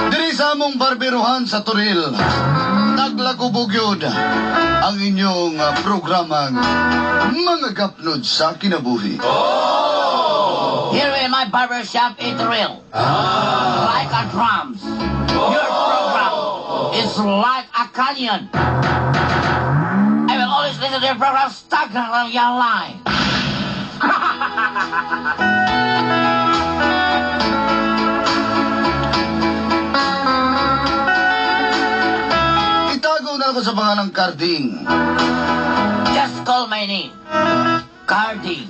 Diri sa among barberuhan sa Toril, naglagubog yun ang inyong programang Mga Gapnod sa Kinabuhi. Here in my barber shop in Toril, like a drums. Your program is like a canyon. I will always listen to your program stuck on your line. Itago na ako sa pangalang Carding. Just call my name. Carding.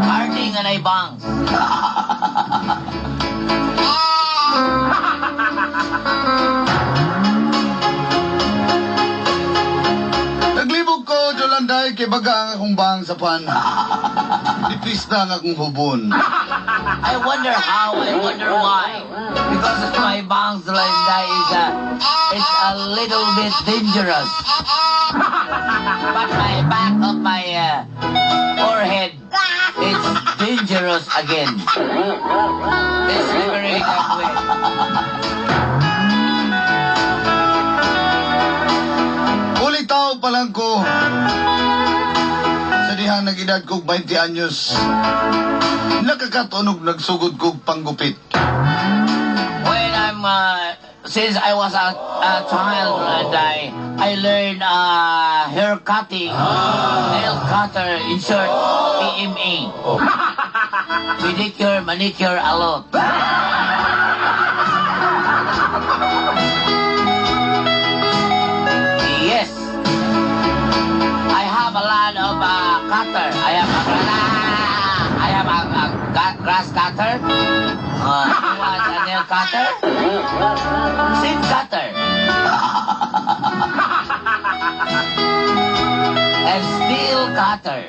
Carding and I bangs. Naglibog ko, Jolanday, kay baga ang akong bang sa pan. Nipis na ang akong hubon. I wonder how, I wonder why. Because my bangs like that is it's a little bit dangerous. But my back of my forehead, it's dangerous again. It's very that way. Ulitaw pa lang ko. Sa dihang nag-edad kog 20 anyos, nakakatunog nagsugod kog panggupit. When I'm since I was a child and I learned hair cutting, nail cutter, in short, PMA. Pedicure, manicure, a lot. Yes. I have a lot of cutter. I have a grass cutter. You want a nail cutter? Seed cutter. And steel cutter.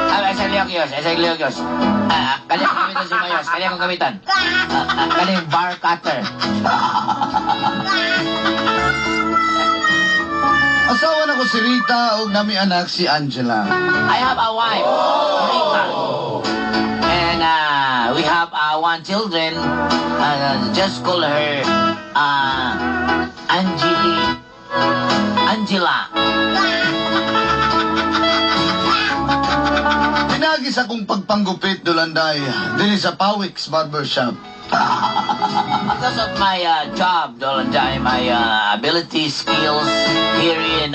Ah, isang liyok yun. Isang liyok yun. Ah, kanya kong gamitan si Mayos. Kanya kong gamitan. Kanya yung bar cutter. Asawa na ko si Rita ug nami anak si Angela. I have a wife, Rita. And we have one children. Just call her Angeli. Angela. Pinagi sa akong pagpanggupit, Dulanday, dinhi sa Pawix Barbershop. Because of my job, Dolanday, my ability, skills here in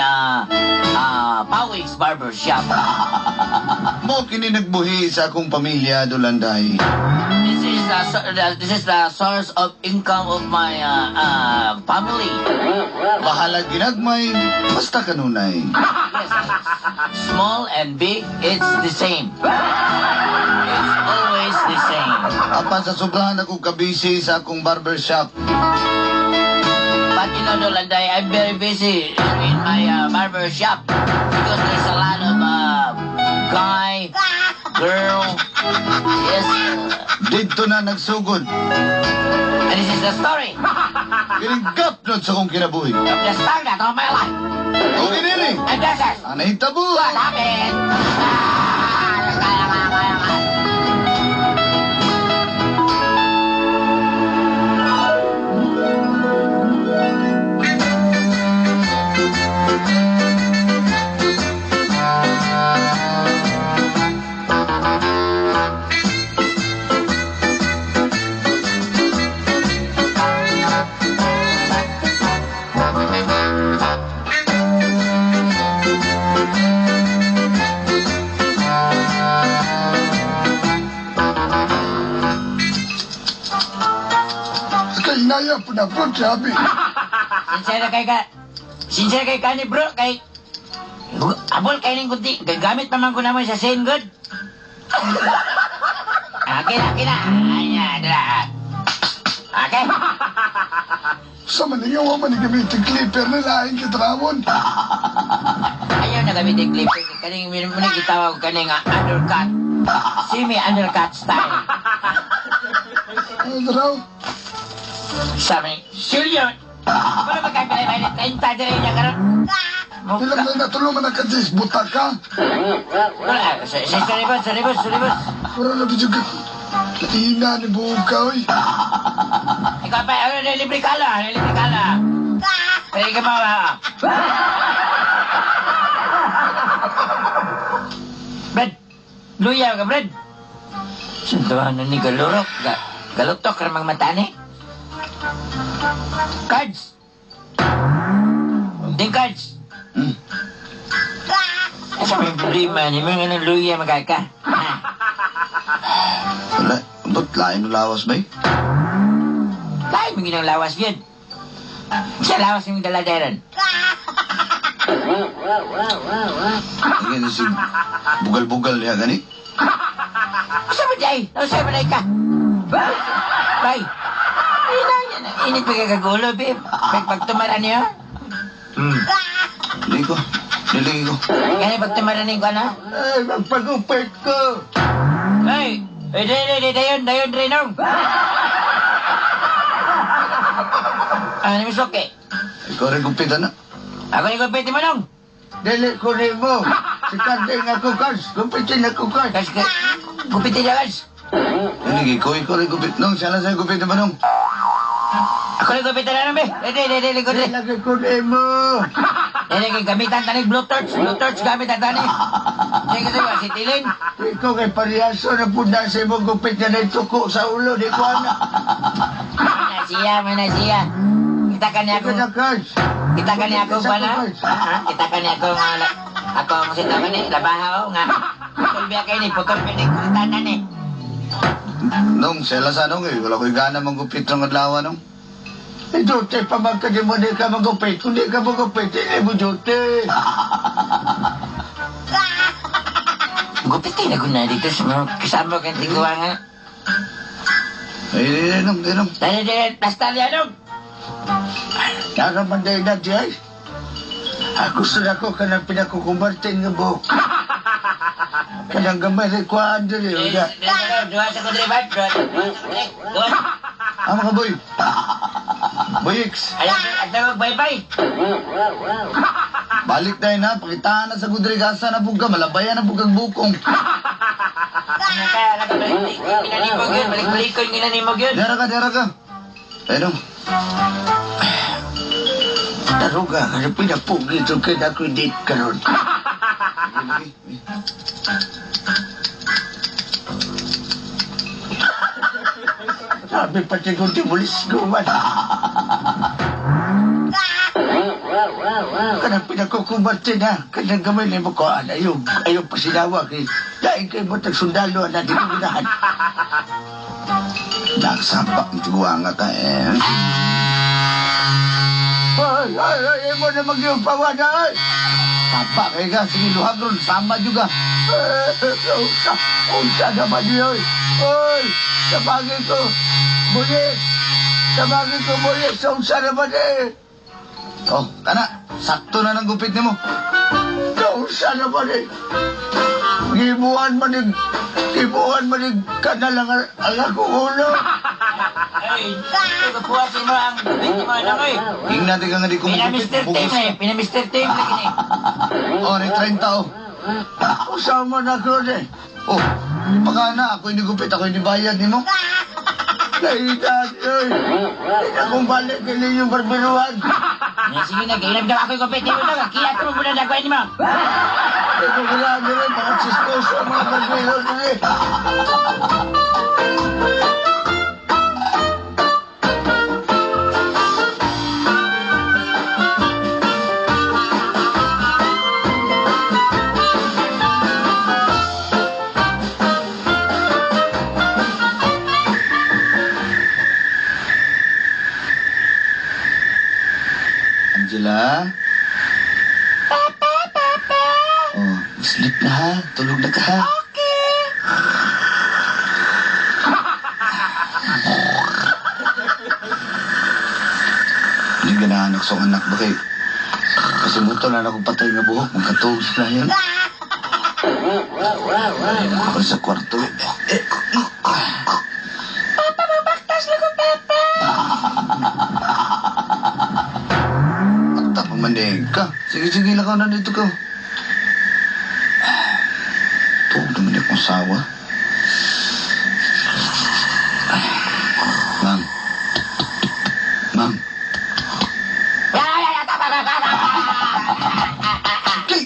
Pawix Barbershop. Mo kini nagbuhi sa akong pamilya, Dulanday. This is the source of income of my family. Bahala ginagmay, basta kanunay. Yes, small and big, it's the same. It's always the same. Apan sa sobrahan ako kabisi sa akong barbershop. But you know, Dolanday, I'm very busy in my barber shop because there's a lot of guy, girl. Yes, Dito na nagsugod. And this is the story Kining gapnod sa akong kinabuhi. Of the start of my life. O kinini, And this is ang nahitabo. What happened. Ah, kaya, kaya, kaya, kaya. Kay naya po na po, sabi. Sinsera kay ka. Sinsera kay kani bro kay abol kay ning kunti. Gagamit pa man ko namo sa same good. Okay na, okay na. Ay, dala. Okay. Sa maningaw man ni gamitin clipper na laing kitrawon. Ayaw na gamit yung clipper. Kaning mo na gitawag kaning undercut. Semi undercut style. Ano raw? Sabi, Julio! Wala ba kayo pinay 30 dire niya karon? Ilang na natulungan na ka dyan, buta ka. Wala, sorry boss, sorry boss, sorry boss. Wala na bidyo ka. Ina ni buhok ka, oy. Ikaw pa, ano, libre kala, libre kala. Pwede ka ba? Brad, luya ka, Brad. Sunduhan na ni galurok, galutok ramang mata ni. Cards. Ding cards. Asa may problema ni mga nang luya magkaka? Wala, ba't lain ng lawas ba eh? Lain mo ginang lawas yun. Sa lawas yung daladaran. Ay, si bugal-bugal niya gani. Asa mo day? Asa mo day ka? Bay. Ina, init pa kagagulo, babe. Pag pagtumara niya. Hindi ko. Niligi ko. Kaya pagtumara niyo ko na? Ay, magpagupit ko. Ay! Ay, day, day, dayon, dayon, Renong. Ano mi okay? Ikaw rin gupitan na. Ako ni gupit mo nong. Dili ko ni mo. Si Karding ako, Kars. Gupitin ako, Kars. Kas, gupitin niya, kas. Niligi ko, ikaw rin gupit. Nung, siya lang sa'yo gupit mo nung. Ako ni gupitan na nung, be. Day, day, day, day, day. Dili ko ni mo. Dili, kay gamitan tani, blue torch. Blue torch, gamitan tani. Sige, sige, si Tilin. Ikaw kay pariyaso na punda sa imong gupit na naituko sa ulo. Di ko ana. Mana siya, mana siya. Kita ka niya Ikaw na, akong, Kars. kita ka niya akong bana. Kita ka niya akong, ako ang sita ka ni, labahaw nga. Putol biya kayo ni, putol biya ni, kulitanan ni. Nung, siya lang sa nung eh. Wala ko'y gana manggupit ng adlaw nung. Idote pa man ka di mo di ka magupit. Kung di ka magupit, hindi mo dote. Gupitin ako na dito sa mga kasama kang tiguan nga. Ay, ay, nung, ay, nung. Dali, dali, basta niya nung. Naraman dahil na di ay. Ako gusto na ko kanang pinakukumartin nga buhok. Kanang gamay rin kuhaan dili. Unya. Dua sa kudri ba? Dua. Dua. Ah, mga boy. Boy X, Ayaw, at tawag, bye-bye. balik tayo na. Pakitaan na sa gudrigasa na buga. Malabayan na bugang bukong. Ano ka, nakabalik, ginanimog yun. Balik-balik ko yung ginanimog yun. Dara ka, dara ka. Ay, nung. Taruga, kanang pinapugi ito kay na ako'y date karon. Sabi pati kung timulis ko man. Kanang pinakukumartin ha. Kanang gamay na mo kuhaan. Ayaw, ayaw pasinawa. Kay, dahil kayo mo tagsundalo na di ko ginahan. Nagsapa, ang tiguanga ka eh. Ay, ay, ay, ay mo na magyong pawana ay. Papa, kaya ka. Sige, luhag ron. Sama juga. Eh, unsa, unsa naman yun. Oy, sabagin ko. Bulis. Sabagin ko, bulis. Unsa naman eh. Oh, kana. Sakto na ng gupit nimo. Unsa naman eh. Gibuhan manig, gibuhan manig ka na lang ang akong ulo. Ay, kukuhasin mo ang gupit mo, ano ko eh. Tingnan natin ka nga di ko Pina magupit. Mr. Team eh, pina Mr. Team lagi ni. Oh, ni 30 oh. Usama na ko eh. Oh, baka na. Ako hindi gupit. Ako hindi bayad nimo. Nahidan, oy. Hindi akong balik kay yung barberuhan. Sige na, kailan daw ako yung gupit nimo daw. Kiyat mo muna nagawin mo. Hindi ko kailangan nila, mga chismoso ang mga barbero nila. Sleep na ha. Tulog na ka ha. Okay. Hindi ganahan ako sa anak ba kay... Kasi muto na akong patay nga buhok. Magkatuog sila yan. Ako sa kwarto. Papa, mabaktas lang ko, Papa. Takta pa manig ka. Sige, sige, lakaw na dito ka. Tuog naman akong sawa. Ma'am. Ma'am. Okay.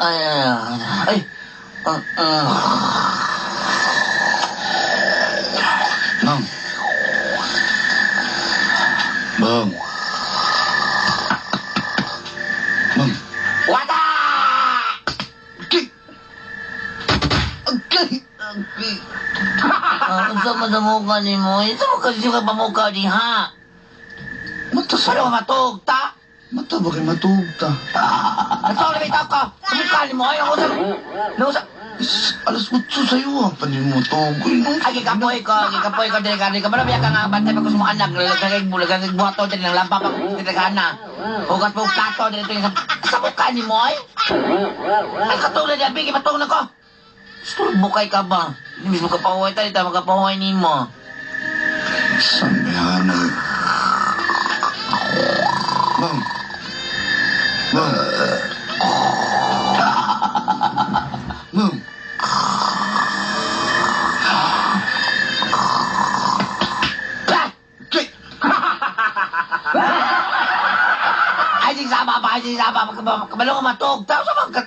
Ay, ay, ay. Ay. Ma'am. Ma'am. Ma'am. Wata! Okay. Okay. Okay. Unsa man sa mukha ni mo? Unsa man kasi ka pamukha di ha? Mata sa... Ano matug ta? Mata ba kay matug ta? Natulog na bitaw ko. Sa mukha ni mo ay ako sa... Nausa... Alas 8 sa'yo ah. Panin mo tug. Ay, gikapoy ko, dili ka, dili ka. Marami ka nga, bantay pa ko sa mga anak. Lagagay, buhato, dili, nang lampa pa ko, dili ka na. Hugas po, plato, dili, dili, sa mukha ni mo, ay. Ay, katulad niya, bigi, matulog na ko. Bukay ka ba? Hindi mismo kapahuway tayo, tama kapahuway ni mo. Sambihanan. Ma'am. Ma'am. Ma'am. Okay. Ay, sige, sama pa, ay, sige, sama. Kabalo ka matug. Tao sa mga...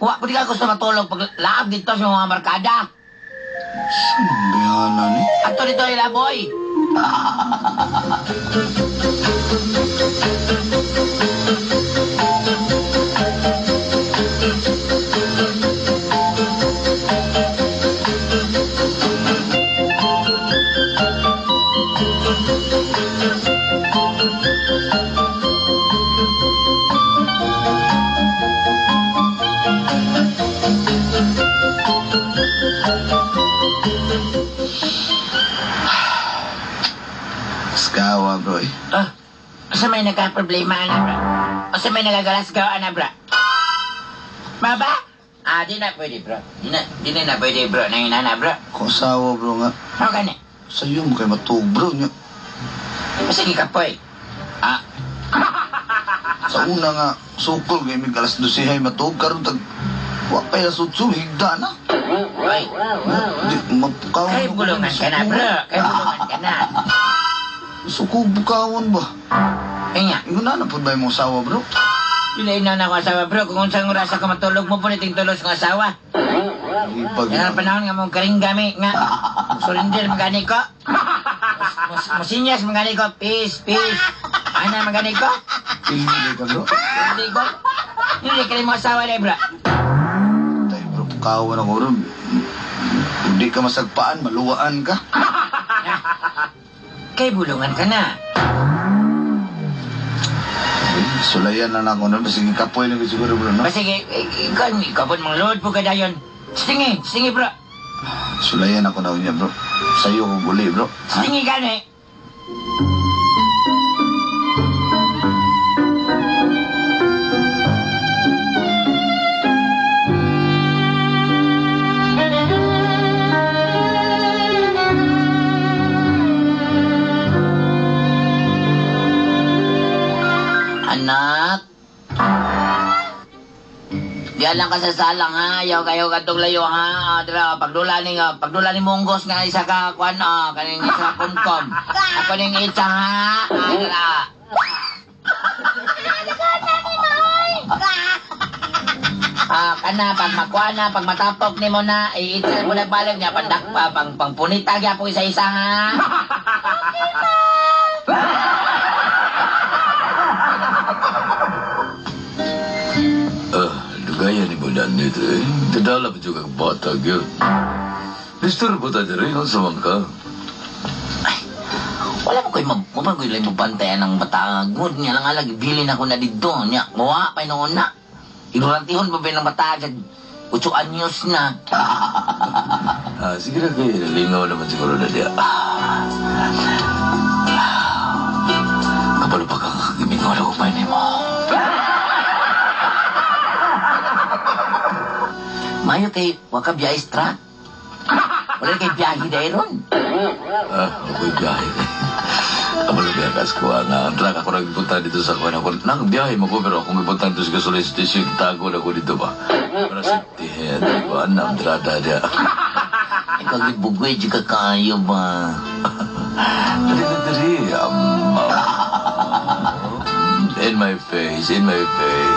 Wa, pwede ka gusto matulog pag laab dito sa mga barkada. Sambihanan eh. Ato dito nila, boy. Skawa, bro eh. Ah, asa may nagka-problema, ana, bro? Asa may nagagalasgaw, ana, bro? Maba? Ah, di na pwede, bro. Di na pwede, bro. Nangina na, bro. Kung asawa, bro nga. Ano ka na? Sa'yo mo kay matug, bro. Nya. Sige ka, poy. Ah, Sa una nga, sukol kay mig alas 12 ay matug. Karon tag... Wa pa alas 8, higda na. Oy. Di, mapukawan. Kay bulungan ka na, bro. Kay bulungan ka na. Suko bukawon ba? Kaya, Ingon na na po ba yung asawa, bro? Dili na na ako asawa, bro. Kung unsang oras ako matulog mo po, niting tulos kong asawa. Ipag... Yan ang panahon nga mong karinggami nga. Surrender magani ko. Musinyas magani ko. Peace, peace. Ana magani ko. Hindi ka, bro. Hindi ko. Hindi ka mo asawa na, bro. Tayo, bro, pukawan ako, bro. Hindi ka masagpaan, maluwaan ka. Kay bulungan ka na. Sulayan na na ako, no? Sige, kapoy lang siguro, bro, no? Sige, ikaw po mga load po ka dayon. Stingi, stingi, bro. Sulayan ako na niya, bro. Sa'yo ko guli, bro. Ha? Stingi ka na eh. Anak. Diyan lang ka sa salang ha. Ayaw kayo katong layo ha. Dira pagdula ni munggos nga isa ka kuan kaning isa kumkom. Ako ning itsa ha. Dira. Kana pag makuha na, pag matapok nimo na, iitsa mo na balik niya pandak pa pang pangpunita gyapon isa-isa ha. Dugayan ni Budan nito eh. Dadala pa juga bata gyud. Disturbo ta diri, unsa man ka? Ay, wala mo ko'y mo ko'y lang mabantayan ng bata. Good niya lang alag, bilin ako na dito. Niya, mawa pa noon na. Ignorantihon pa ba ng batagag? 8 anyos na. Ah, sige na kayo. Lingaw naman siguro na diya. Kabalo pa kang kagimingaw na umay ni mo. Mayo kay wa ka biyahe truck. Wala kay biyahe dahil ron. Ah, ako'y biyahe. Kabalo biyahe kas ko nga. Ang truck ako nagpunta dito sa kuwan. Ako, nang biyahe mo ko pero akong ipunta dito sa gasoline station. Tago na ko dito ba? Para safety. Ko anam drada diya. Ikaw gibugoy di ka kayo ba? Dali, dali. In my face, in my face.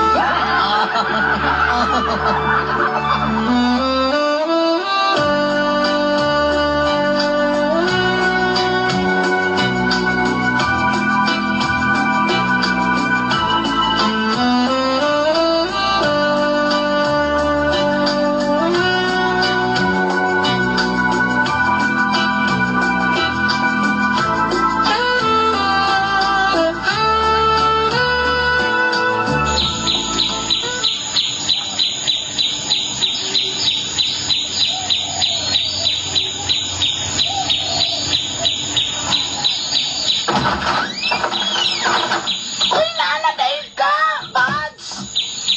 Uy, nana, dahil ka, Mads!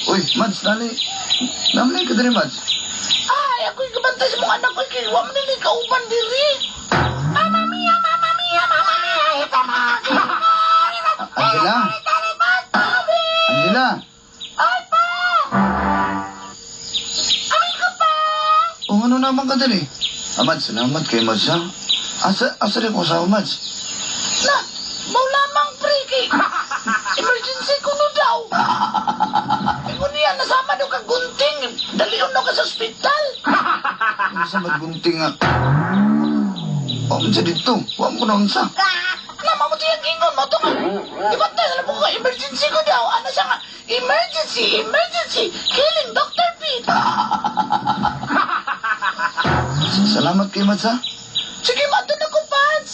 Uy, Mads, nani. Namlay ka diri, Mads. Ay, ako'y kabantay sa mga anak ko, kay wa man nila kauban diri. Mama mia, mama mia, mama mia, ita na. Angela? Angela? Ay, pa! Ay ka pa! O ano naman ka diri? Ah, Mads, salamat kay Mads, ha? Asa rin ko asawa, Mads? Na, mau lamang pre kay emergency kuno daw. Ingon niya nasama daw ka gunting, dalion daw ka sa ospital. Ano sa maggunting nga? Wa man siya dito. Wa mo na unsa. Na mabuti ang ingon mo to nga. Ibantay sa ko emergency ko daw. Ano siya nga? Emergency, emergency, killing Dr. Pete. Salamat kay Mads, ha? Sige, mato na ko, Pads.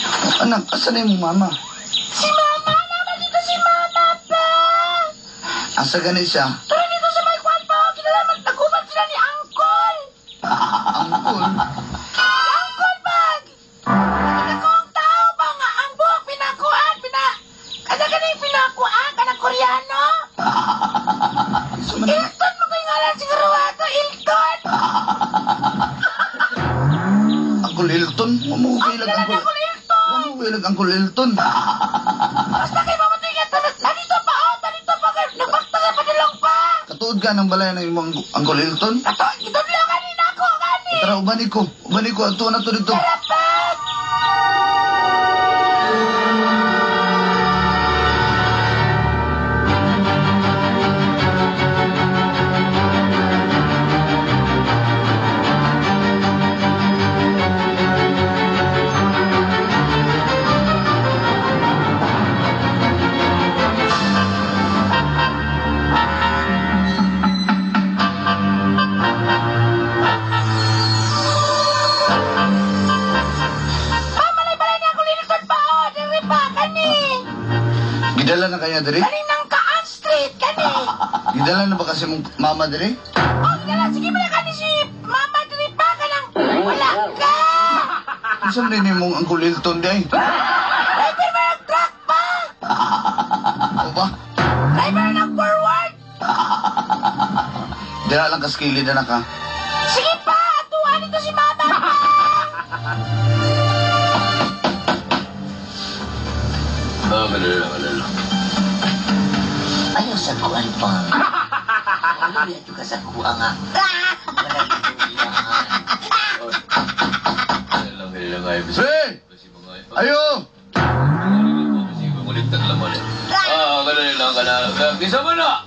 Oh, anak, asa na yung mama? Si Mama, naman dito si Mama pa. Asa gani siya? Tara dito sa may kwan pa. Kinalaman, nagkuman sila ni Angkol. Angkol? Angkol bag! Akong tao ba nga ang buhok pinakuan, pina... Kada ganing pinakuan, kanang Koreano? Hilton mo ko yung ngalan siguro ato, Hilton! Uncle Hilton? Wa mo ko Ang kailag ngalan Uncle... Uncle Hilton! Wa mo ko kailag Uncle Hilton. Basta kayo mamatay ka, nandito pa, oh, nandito pa, nagbakta ka padulong pa! Katuod ka ng balay ng imong Uncle Hilton? Ato, itudlo kanina ako, gani! Tara, ubani ko. Ubani ko. Ato na to dito. Tara pa! Gidala na kaya diri? Kaninang Kaan Street, kani! Gidala na ba kasi mong mama diri? Oh, gidala, sige mo na kani si Mama diri pa kanang wala ka! Unsa man din mong Uncle Hilton di ay? Driver man ng truck pa! O ba? Driver ng forward! Dira lang kaskili na ka. Sige pa, atuan ito si Mama pa! Ah, malala, malala. Ayaw sa kuan pa. Wala ito ka sa kuan nga. Pre! Ayo! Ah, ganun lang ka na. Isa mo na!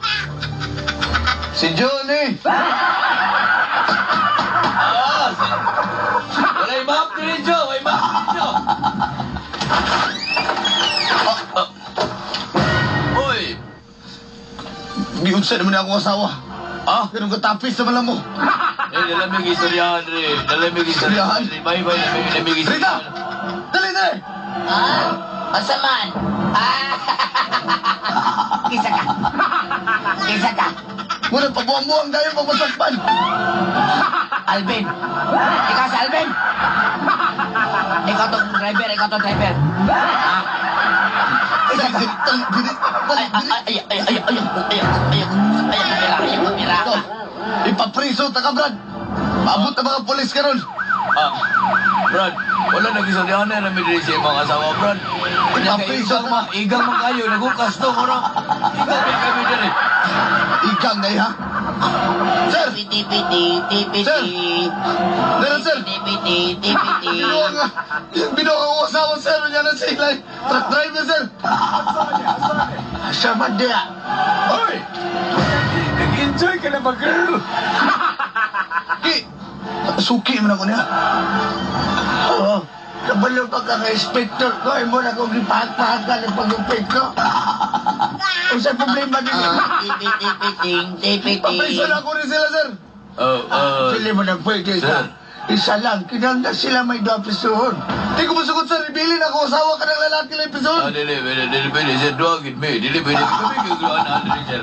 Si Johnny! Ah! Wala yung map din, Joe! May map din, Joe! Uy! Giunsa naman akong asawa. Ah? Ganun katapis naman lang mo. Eh, nalamig istoryahan, Re. Nalamig istoryahan, Re. Bye, bye, nalamig Rita! istoryahan. Dali, dali! Ah, masaman. Ah, kisa ka. Isa ka. Muna, pabuang-buang tayo pag masakpan. Alvin. Ikaw si Alvin. Ikaw tong driver, ikaw tong driver. Ha? Isa ka. Ay, ay, ay, ay, ay, ay, ay, ay, ay, kamera, ay, kamera. Ipapriso ta ka, Brad. Maabot ang mga polis karon. Ah, Brad, wala nag-isulyahan na namin din sa imong asawa, Brad. Kanya kay Ipapriso igang ma, igang man kayo, nagukas to, mura. Igang may kami diri. Igang na ha. Sir! Piti, piti, piti. Sir! Meron, sir! Piti, piti, piti. Binuang, binuang ang asawa, sir. Yan ang sila. Truck driver, sir. Asa man diya? Oy! Nag-enjoy ka na ba, girl? Ki, suki man ako niya. Oo. Kabalo pa ka nga inspector ko, imo na kong gipahag-pahagan ang pagupit ko. Unsay problema nila? Tipi, tipi, ting, tipi, ting. Papriso na ako rin sila, sir. Oh, oh. Sila mo nang pwede Sir. ka. Isa lang, kinanglan sila may duha pisohon. Di ko masugot, sir. Ibilin ako asawa ka ng lalaki na episode. Ah, dili, dili, dili, dili, sir, duwagin me. Dili, dili, kami kagawa na, dili, sir.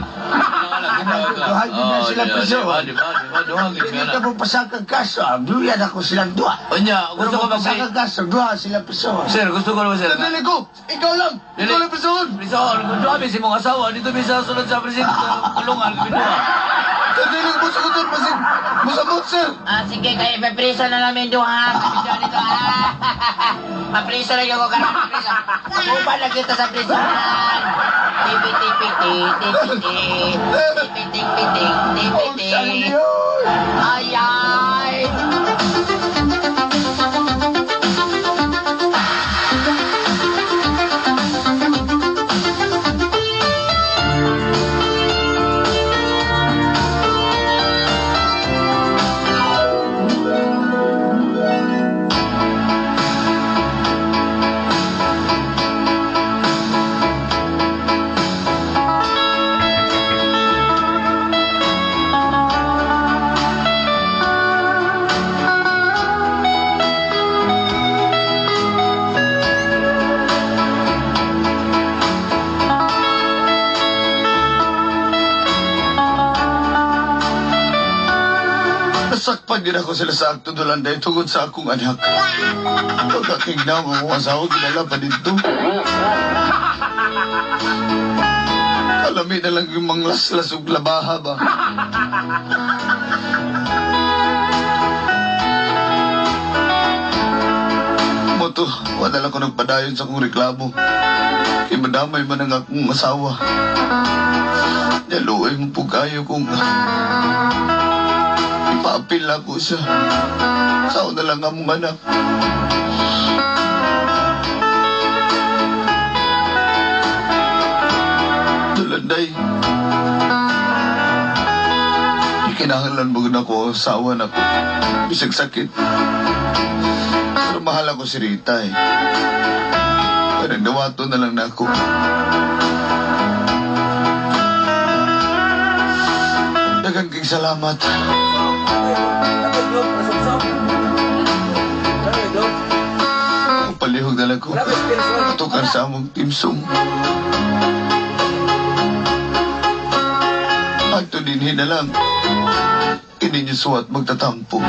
Duhagin na sila pisohon. Di ba, di ba, duhagin Hindi me ka na. mo pasakang kaso, duyan ako silang duha. Unya, Gusto gusto ko ko mag- pasakang kaso, duha sila pisohon. Sir, gusto ko naman, sir. Dili ko. Ikaw lang. Dili. Ikaw lang episode. Prisol, kung duha si mong asawa, dito mi sa sulod sa presinto, kulungan, kami duha. Sir, dili ko masugot, sir. Masig, musamot, sir. Ah, sige, kaya ipapriso na namin duha. Kami duha dito. Ah, mapriso na yung karon, mapriso. Uban na kita sa prisohan. Tipi, tipi, ti, tipi, ti. Tipi, tipi, ting, tipi, Oh, ti. saan yun? Ay, ay. Nasakpan din ako sila sa akto dulan dahil tungod sa akong anak. Pagkakignaw ang akong asawa, kilala pa dito. Alami na lang yung mga laslas ug labaha ba. Moto, wala lang ko nagpadayon sa akong reklamo. Kay madamay man ang akong asawa. Yaluoy mo po kayo kung ipaapil ako siya. Sao na lang among anak. Tulanday. Di kinahanglan mo na ko asawa na ko. Bisag sakit. Pero mahal ako si Rita eh. Pero dawato na lang na ako. Daghang king salamat. Palihog na lang ko. Patukar sa among timsong. Adto dinhi na lang. Kini niyo suwat magtatampo.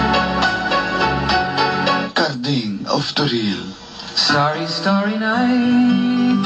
Carding of Toril. Starry, starry night.